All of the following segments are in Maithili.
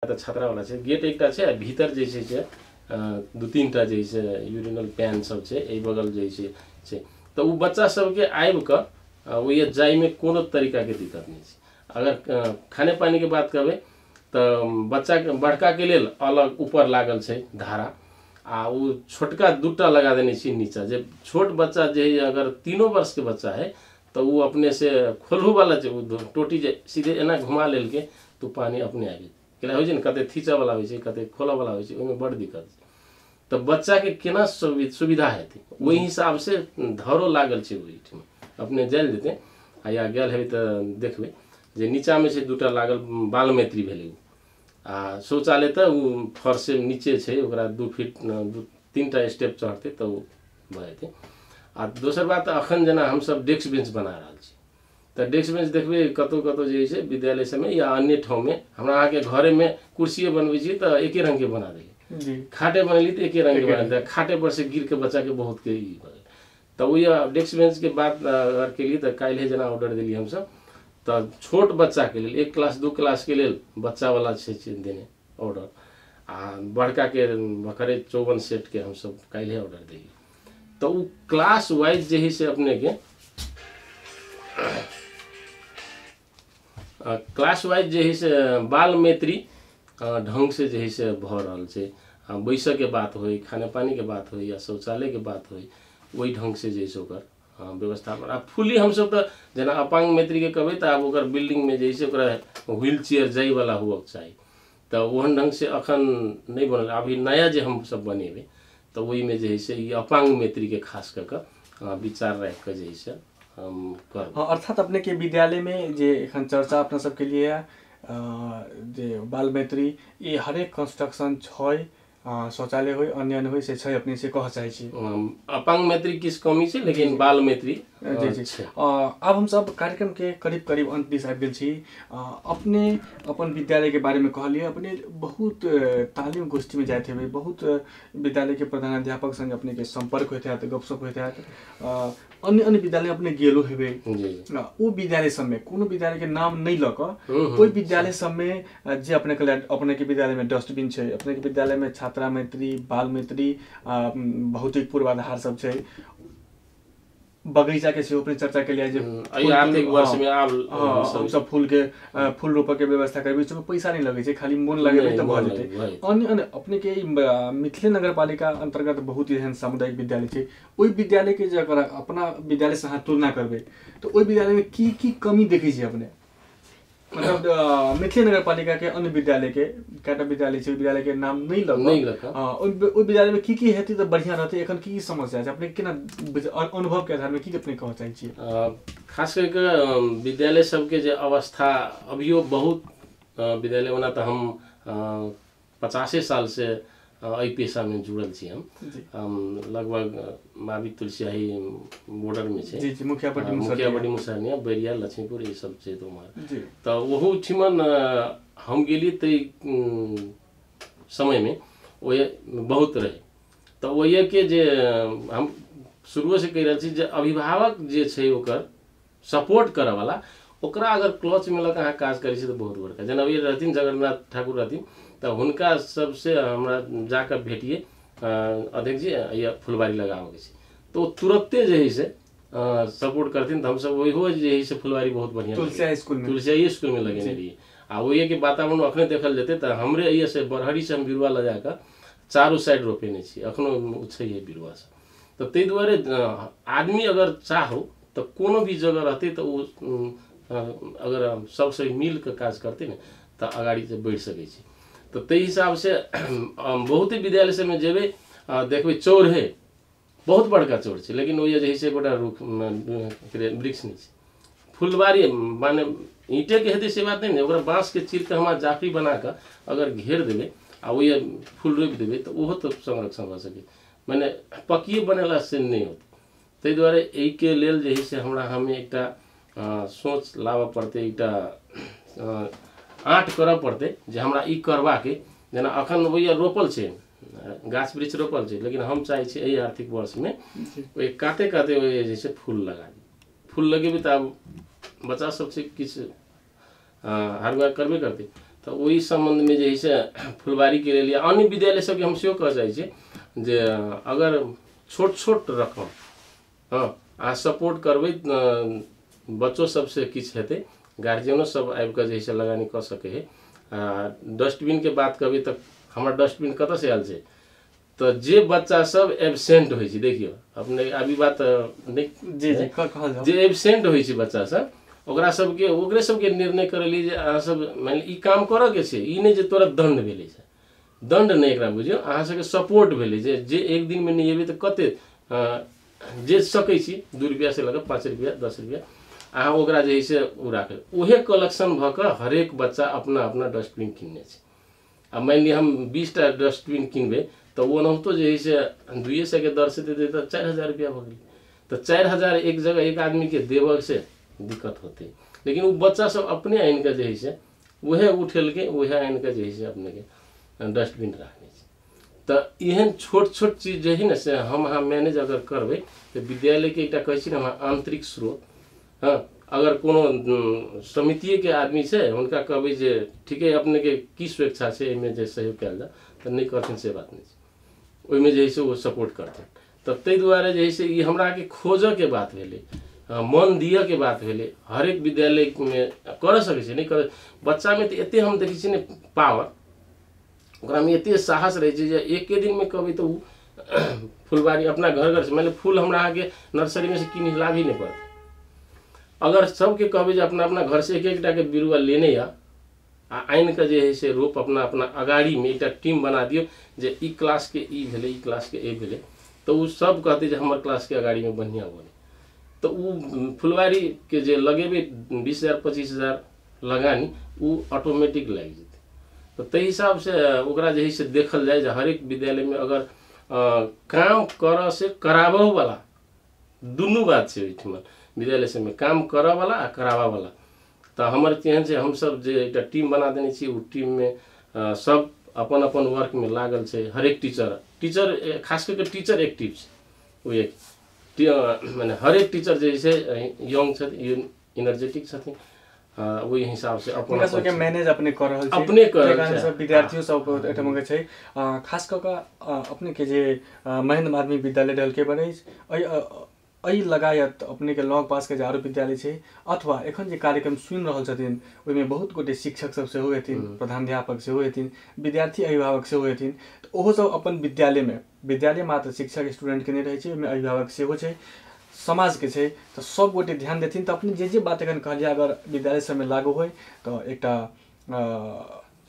तऽ छात्रा वाला छै, गेट एकटा छै आ भीतर जे छै से 2-3 टा जे छै यूरिनल पैन सब छै, एहि बगल जे छै छै। तऽ ओ बच्चा सबके आबि कऽ ओहि जाइमे कोनो तरीकाके दिक्कत नहि छै। अगर खाने पानीके बात करबै तऽ बच्चाके बड़काके लेल अलग ऊपर लागल छै धारा, आ ओ छोटका 2टा लगा देने छी नीचा। जे छोट बच्चा जे है अगर 3 वर्षके बच्चा है तऽ ओ अपने से खोलू वाला जे ओ टोटी जे सीधे एना घुमा लेलकै तऽ पानी अपने आबि जेतै। केना होइ छै ने, कते थीचऽवला होइ छै, कते खोलऽवला होइ छै, ओहिमे बड्ड दिक्कत छै। तऽ बच्चाके केना सुविधा हेतै ओहि हिसाबसँ धरो लागल छै ओहिठाम। अपने जायल जेतै आ या गेल हेबै तऽ देखबै जे नीचाँमे छै 2टा लागल, बाल मैत्री भेलै ओ। आ शौचालय तऽ ओ फर्शे नीचे छै, ओकरा 2 फीट 3टा स्टेप चढ़तै तऽ ओ भऽ जेतै। आ दोसर बात, अखन जेना हमसब डेस्क बेंच बना रहल छी तऽ डेस्क बेंच देखबै कतहु कतहु जे छै विद्यालय सबमे या अन्य ठाममे, हमरा अहाँके घरेमे कुर्सिए बनबै छी तऽ एके रङ्गके बना देली, खाटे बनेली तऽ एके रङ्गके बना देली, खाटे पर से गिर के बच्चाके बहुतके ई भऽ गेल। तऽ ओहि डेस्क बेंचके बात अगर केलियै तऽ काल्हि जेना ऑर्डर देलियै हमसब तऽ छोट बच्चाके लेल 1 क्लास 2 क्लासके लेल बच्चावला छै देने ऑर्डर, आ बड़काके बकरे 54 सेटके हमसब काल्हि ऑर्डर देलियै। तऽ ओ क्लास वाइज जे है से अपनेके क्लास वाइज जे है से बाल मैत्री ढङ्गसँ जे है से भऽ रहल छै। बैसऽके बात होइ, खाने पानीके बात होइ या शौचालयके बात होइ, ओहि ढङ्गसँ जे है से ओकर व्यवस्थापन। आ फुली हमसब तऽ जेना अपांग मैत्रीके कहबै तऽ आब ओकर बिल्डिंगमे जे है से ओकरा व्हील चेयर जाइवला हुअके चाही, तऽ ओहन ढङ्गसँ अखन नहि बनल। अभी नया जे हमसब बनेबै तऽ ओहिमे जे है से ई अपांग मैत्रीके खास कऽ कऽ विचार राखि कऽ जे है से हम करब। अर्थात अपने के विद्यालय में जे एखन चर्चा अपना सबके लिए जे बाल मैत्री ई हरेक कंस्ट्रक्शन छै, शौचालय होइ अन्य अन्य होइ से छै, अपने से कह चाहै छी। अपांग मैत्री किछु कमी छै लेकिन बाल मैत्री जी जी। आब हमसब कार्यक्रम के करीब करीब अंत दिस आबि गेल छी। अपने अपन विद्यालय के बारे में कहलियै, अपने बहुत तालीम गोष्ठी में जाइत हेबै, बहुत विद्यालय के प्रधानाध्यापक संगे अपने के सम्पर्क होइत हैत, गपशप होइत हैत, अन्य अन्य विद्यालय अपने गेलो हेबै। ओ विद्यालय सबमे कोनो विद्यालय के नाम नहि लऽ कऽ ओहि विद्यालय सबमे जे अपने के अपने के विद्यालय में डस्टबिन छै, अपने के विद्यालय में छात्रा मैत्री, बाल मैत्री, भौतिक पूर्वाधार सब छै, बगीचा के सेहो अपने चर्चा के लिए जे आर्थिक वर्ष में आब हमसब फूल के फूल रोपऽ के व्यवस्था करबै, ओहिमे पैसा नहि लगै छै, खाली मोन लगेबै तऽ भऽ जेतै। अन्य अन्य अपने के मिथिले नगरपालिका अंतर्गत बहुत एहन सामुदायिक विद्यालय छै, ओहि विद्यालय के जे अगर अपना विद्यालय से अहाँ तुलना करबै तऽ ओहि विद्यालय में की की कमी देखै छियै अपने? मतलब मिथिले नगरपालिका के अन्य विद्यालय के कएटा विद्यालय छै, विद्यालय के नाम नहि लऽ ओहि विद्यालय में की की हेतै तऽ बढ़िआँ रहतै, एखन की की समस्या छै अपने केना अनुभव के आधार में की अपने कहऽ चाहै छियै? खास करि कऽ विद्यालय सबके जे अवस्था अभियो बहुत विद्यालय, ओना तऽ हम 50 साल से एहि पेशामे जुड़ल छी। हम लगभग मावी तुलसियाही बॉर्डरमे छै, मुखियापट्टी मुसहरनिया, बैरिया, लक्ष्मीपुर, ई सब छै उम्हर। तऽ ओहू ठिमन हम गेलियै ताहि समयमे ओहि बहुत रहै, तऽ ओहिके जे हम शुरुएसँ कहि रहल छी जे अभिभावक जे छै ओकर सपोर्ट करऽवला, ओकरा अगर क्लचमे लऽ कऽ अहाँ काज करै छी तऽ बहुत बड़का। जेना अभी रहथिन जगन्नाथ ठाकुर रहथिन तऽ हुनका सबसे हमरा जाकऽ भेटिए, अध्यक्ष जी या फुलबाड़ी लगाबऽके छै, तऽ ओ तुरन्ते जे है से सपोर्ट करथिन। तऽ हमसब ओहो जे है से फुलबाड़ी बहुत बढ़िआँ तुलसिया स्कूलमे लगेने रहियै। आ ओहिके वातावरण अखने देखल जेतै तऽ हमरे एहिसँ बरहरीसँ हम बिरुआ लऽ जाकऽ चारू साइड रोपेने छी, अखनो छैहे बिरुआ सब। तऽ ताहि दुआरे आदमी अगर चाहो तऽ कोनो भी जगह रहतै तऽ ओ अगर सबसँ मिल कऽ काज करतै ने तऽ अगाड़ी से बढ़ि सकै छै। तऽ ताहि हिसाबसँ बहुते विद्यालय सबमे जेबै देखबै चौर है, बहुत बड़का चौर छै, लेकिन ओहि जे है से एकोटा रुख वृक्ष नहि छै। फुलबाड़ी माने ईंटेके हेतै से बात नहि ने, ओकरा बाँसके चीरके हमरा जाफरी बना कऽ अगर घेर देबै आ ओहि फूल रोपि देबै तऽ ओहो तऽ संरक्षण भऽ सकै, माने पक्किए बनेला से नहि होतै। ताहि दुआरे एहिके लेल जे है से हमरा हमे एकटा सोच लाबऽ पड़तै, एकटा आँट करऽ पड़तै जे हमरा ई करबाके। जेना अखन ओहि रोपल छै गाछ वृक्ष रोपल छै, लेकिन हम चाहै छी एहि आर्थिक वर्षमे ओहि काते काते ओहि जे छै फूल लगा दी। फूल लगेबै तऽ आब बच्चा सब छै किछु हार्डवर्क करबे करतै, तऽ ओहि सम्बन्धमे जे है से फुलवारीके लेल या अन्य विद्यालय सबके हम सेहो कहऽ चाहै छी जे अगर छोट छोट रकम हँ अहाँ सपोर्ट करबै, बच्चो सबसँ किछु हेतै, गार्जियनो सब आबिकऽ जे है से लगानी कऽ सकै है। आ डस्टबिनके बात कहबै तऽ हमर डस्टबिन कतऽसँ आयल छै, तऽ जे बच्चा सब एबसेंट होइ छै, देखियौ अपने अभी बात नहि जी जी कहल जाउ, जे एबसेंट होइ छै बच्चा सब ओकरा सबके ओकरे सबके निर्णय करेली जे अहाँ सब मानि ई काम करऽके छै, ई नहि जे तोरा दण्ड भेलै छै, दण्ड नहि एकरा बुझियौ, अहाँ सबके सपोर्ट भेलै जे जे एक दिनमे नहि एबै तऽ कते जे सकै छी 2 रुपैआ से लऽ कऽ 5 रुपैआ 10 रुपैआ अहाँ ओकरा जे है से ओ राखै, उहे कलेक्शन भऽ कऽ हरेक बच्चा अपना अपना डस्टबिन किनने छै। आ मानि लिअ हम 20टा डस्टबिन किनबै तऽ ओनाहितो जे है से 200 के दर से देतै तऽ 4000 रुपैआ भऽ गेलै, तऽ 4000 एक जगह एक आदमीके देबऽ से दिक्कत होतै, लेकिन ओ बच्चा सब अपने आनि कऽ जे है से उहे उठेलकै, उहे आनि कऽ जे है से अपनेके डस्टबिन राखने छै। तऽ एहन छोट छोट चीज जे है ने से हम अहाँ मैनेज अगर करबै तऽ विद्यालयके एकटा कहै छी ने हम आन्तरिक स्रोत, हँ अगर कोनो समितिएके आदमी छै हुनका कहबै जे ठीके अपनेके की स्वेच्छा छै एहिमे जे सहयोग कयल जाए, तऽ नहि करथिन से बात नहि छै, ओहिमे जे है से ओ सपोर्ट करथिन। तऽ ताहि दुआरे जे है से ई हमरा अहाँके खोजऽके बात भेलै, मन दिअके बात भेलै, हरेक विद्यालयमे करऽ सकै छै नहि कर, बच्चामे तऽ एतेक हम देखै छियै ने पावर, ओकरामे एतेक साहस रहै छै जे एके दिनमे कहबै तऽ ओ फुलबाड़ी अपना घर घरसँ, मानि लिअ फूल हमरा अहाँके नर्सरीमे से कीन लाबही नहि पड़तै, अगर सबके कहबै जे अपना अपना घरसँ एक एकटाके बिरुआ लेने या आ आनि कऽ जे है से रोप अपना अपना अगाड़ीमे एकटा टीम बना दियौ जे ई क्लासके ई भेलै, ई क्लासके ई भेलै, तऽ ओ सब कहतै जे हमर क्लासके अगाड़ीमे बढ़िआँ बने, तऽ ओ फुलवारीके जे लगेबै 20,000 25,000 लगानी ओ ऑटोमेटिक लागि जेतै। तऽ ताहि हिसाबसँ ओकरा जे है से देखल जाय जे हरेक विद्यालयमे अगर काम करऽ से कराबहोवला दुनू बात छै ओहिठिमा विद्यालय सबमे, काम करऽवला आ कराबऽवला। तऽ हमर केहन छै हमसब जे एकटा टीम बना देने छी ओ टीममे सब अपन अपन वर्कमे लागल छै, हरेक टीचर टीचर खास कऽ के टीचर एक्टिव छै, ओ एक मने हरेक टीचर जे छै यंग छथिन, एनर्जेटिक छथिन, ओहि हिसाबसँ अपन सबके मैनेज अपने कऽ रहल छै, अपने कऽ रहल छै सब विद्यार्थियो सब एहिठाम के छै। खास कऽ कऽ अपने के जे महेंद्र माध्यमिक विद्यालय ढलके बनै एहि लगायत अपने के लग पास के जे आरो विद्यालय छै अथवा एखन जे कार्यक्रम सुनि रहल छथिन ओहिमे बहुत गोटे शिक्षक सब सेहो हेथिन, प्रधानाध्यापक सेहो हेथिन, विद्यार्थी अभिभावक सेहो हेथिन, तऽ ओहो सब अपन विद्यालयमे, विद्यालय मात्र शिक्षक स्टूडेंटके नहि रहै छै, ओहिमे अभिभावक सेहो छै, समाजके छै, तऽ सब गोटे ध्यान देथिन। तऽ अपने जे जे बात एखन कहलियै अगर विद्यालय सबमे लागू होइ तऽ एकटा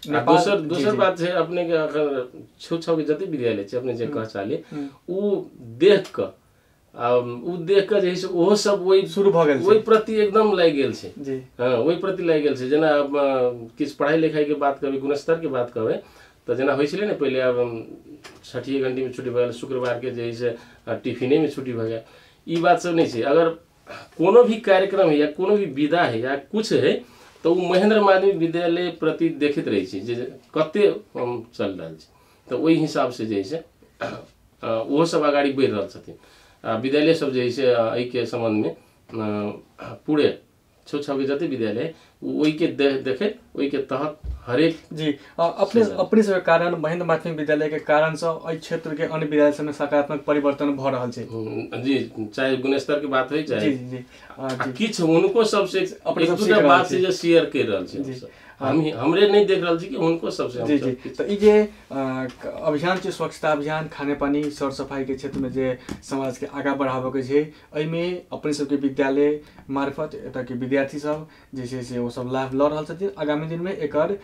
दोसर दोसर बात छै अपने के अगर छौ के जते विद्यालय छै अपने जे कह चाहलियै ओ देख कऽ ओ देख कऽ जे है से ओहो सब ओहि शुरू भऽ गेल, ओहि प्रति एकदम लागि गेल छै जी, हँ ओहि प्रति लागि गेल छै। जेना आब किछु पढ़ाइ लिखाइके बात कहबै, गुणस्तरके बात कहबै तऽ जेना होइ छलै ने पहिले, आब 6 घंटीमे छुट्टी भऽ गेल, शुक्रवारके जे है से टिफिनेमे छुट्टी भऽ गेल, ई बात सब नहि छै। अगर कोनो भी कार्यक्रम है या कोनो भी विधा है या कुछ है तऽ ओ महेंद्र माध्यमिक विद्यालय प्रति देखैत रहै छै जे कते चलि रहल छै, तऽ ओहि हिसाबसँ जे है से ओहो सब अगाडि बढ़ि रहल छथिन। विद्यालय सब जे है से एहिके सम्बन्धमे पूरे छौ के जते विद्यालय ओहिके देखैत ओहिके तहत हरेक जी अपने अपने सबके कारण महेंद्र माध्यमिक विद्यालय के कारणसँ एहि क्षेत्र के अन्य विद्यालय सबमे सकारात्मक परिवर्तन भऽ रहल छै जी, चाहे गुणस्तर के बात होइ चाहे जी जी जी किछु हुनको सबसे अपने एक सब दूटा सीख रहल बात छी। से जे शेयर कर रहल छी, हम हमरे नहीं देख रहल छी कि हुनको सबसे जी जी। तऽ ई जे अभियान छै स्वच्छता अभियान, खाने पानी सर सफाई के क्षेत्र में जे समाज के आगाँ बढ़ाबऽ के छै, एहिमे अपने सबके विद्यालय मार्फत एतऽ के विद्यार्थी सब जे छै से ओ सब लाभ लऽ रहल छथिन। आगामी दिनमे एकर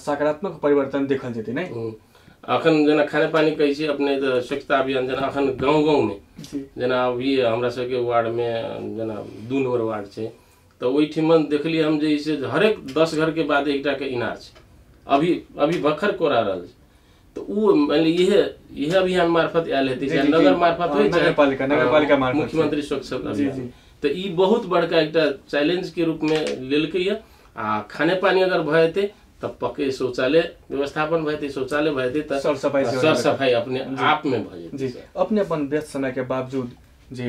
सकारात्मक परिवर्तन देखल जेतै नहि? अखन जेना खाने पानी कहै छी अपने तऽ स्वच्छता अभियान जेना अखन गाँव गाँवमे जी जेना अभी हमरा सबके वार्डमे जेना 2 नंबर वार्ड छै तऽ ओहिठिमन देखलियै हम जे से हरेक 10 घरके बाद एकटाके इनार छै, अभी अभी भखर कोरा रहल छै, तऽ ओ मानि लिअ इहे अभियान मार्फत आयल हेतै, चाहे नगर मार्फत होइ चाहे नगरपालिका मार्फत मुख्यमंत्री स्वच्छ अभियान। तऽ ई बहुत बड़का एकटा चैलेंज के रूपमे लेलकै। आ खाने पानी अगर भऽ जेतै तऽ पक्के शौचालय व्यवस्थापन भऽ जेतै, शौचालय भऽ जेतै तऽ सर सफाई अपने आप में भऽ जेतै। जी अपने अपन व्यस्त समय के बावजूद जे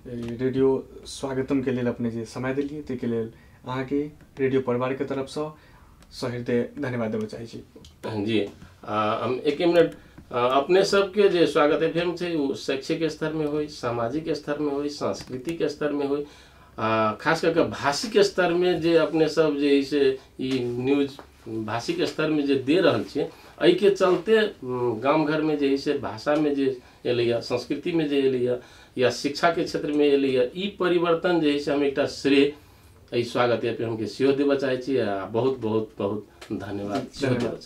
रेडियो स्वागतम के लेल अपने जे समय दिलियै ताहिके लेल अहाँके रेडियो परिवारके तरफसँ, सहृदय धन्यवाद देबऽ चाहै छी। जी, हम एक मिनट अपने सबके जे स्वागत एफएम छै ओ शैक्षिक स्तरमे होइ, सामाजिक स्तरमे होइ, सांस्कृतिक स्तरमे होइ, खास कऽ कऽ भाषिक स्तरमे जे अपने सब जे से ई न्यूज भाषिक स्तरमे जे दे रहल छियै, एहिके चलते गाम घरमे जे से भाषामे जे एलैया, संस्कृतिमे जे एलैया या शिक्षाके क्षेत्रमे एलैया, ई परिवर्तन जे से हम एकटा श्रेय एहि स्वागत एफएम के सेहो देबऽ चाहै छी आ बहुत बहुत बहुत धन्यवाद।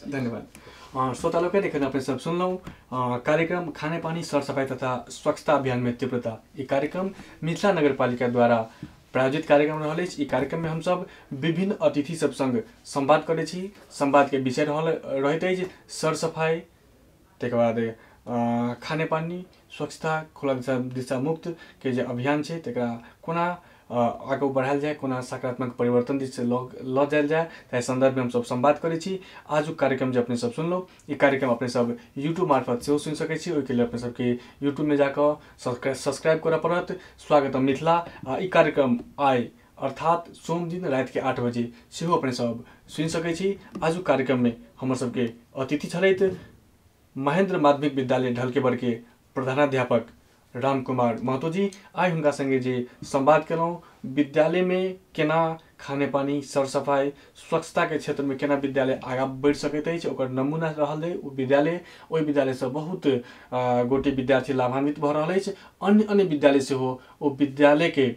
धन्यवाद। श्रोता लोकनि, एखन अपने सब सुनलहुँ कार्यक्रम खानेपानी सरसफाइ तथा स्वच्छता अभियानमे तीव्रता। ई कार्यक्रम मिथिला नगरपालिका द्वारा प्रायोजित कार्यक्रम रहल अछि। ई कार्यक्रममे हमसब विभिन्न अतिथि सब संग संवाद करै छी। संवादके विषय रहैत अछि सरसफाइ, तकर बाद खानेपानी स्वच्छता, खुला दिशा मुक्त के जे अभियान छै तकरा कोना आगू बढ़ायल जाय, कोना सकारात्मक परिवर्तन दिस लऽ जायल जाय, ताहि सन्दर्भमे हमसब संवाद करै छी। आजुक कार्यक्रम जे अपने सब सुनलहुँ, ई कार्यक्रम अपने सब यूट्यूब मार्फत सेहो सुनि सकै छी। ओहिके लेल अपने सबके यूट्यूबमे जाकऽ सब्सक्राइब करऽ पड़त स्वागतम मिथिला। आ ई कार्यक्रम आइ अर्थात सोम दिन रातिके 8 बजे सेहो अपने सब सुनि सकै छी। आजुक कार्यक्रममे हमर सबके अतिथि छलथि महेंद्र माध्यमिक विद्यालय ढलकेबरके प्रधानाध्यापक राम कुमार महतो जी। आइ हुनका संगे जे संवाद केलहुँ विद्यालयमे केना खानेपानी सरसफाइ स्वच्छताके क्षेत्रमे केना विद्यालय आगाँ बढ़ि सकैत अछि, ओकर नमूना रहल अइ ओ विद्यालय। ओहि विद्यालयसँ बहुत गोटे विद्यार्थी लाभान्वित भऽ रहल अछि। अन्य अन्य विद्यालय सेहो ओ विद्यालयके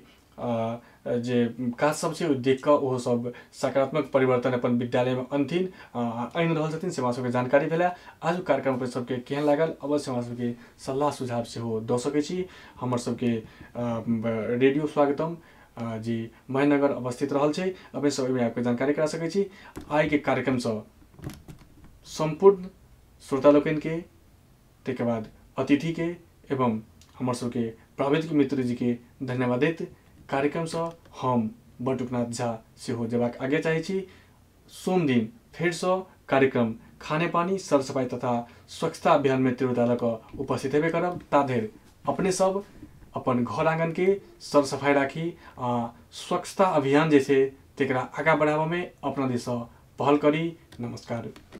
जे काज सब छै ओ देख कऽ ओहो सब सकारात्मक परिवर्तन अपन विद्यालयमे अनथिन आनि रहल छथिन, से हमरा सबके जानकारी भेलै। आजुक कार्यक्रम अपने सबके केहन लागल अवश्य हमरा सबके सल्लाह सुझाव सेहो दऽ सकै छी। हमर सबके रेडियो स्वागतम जी महेन्द्रनगर अवस्थित रहल छै, अपने सब ओहिमे आबिके जानकारी करा सकै छी। आइके कार्यक्रमसँ सम्पूर्ण श्रोता लोकनिके, ताहिके बाद अतिथिके एवं हमर सबके प्राविधिक मित्र जीके धन्यवाद दैत कार्यक्रमसँ हम बटुकनाथ झा सेहो जेबाक आज्ञा चाहै छी। सोम दिन फेरसँ कार्यक्रम खानेपानी सरसफाइ तथा स्वच्छता अभियानमे तीव्रता लऽ कऽ उपस्थित हेबे करब। ता धरि अपने सब अपन घर आँगनके सरसफाइ राखी आ स्वच्छता अभियान जे छै तकरा आगाँ बढ़ाबऽमे अपना दिससँ पहल करी। नमस्कार।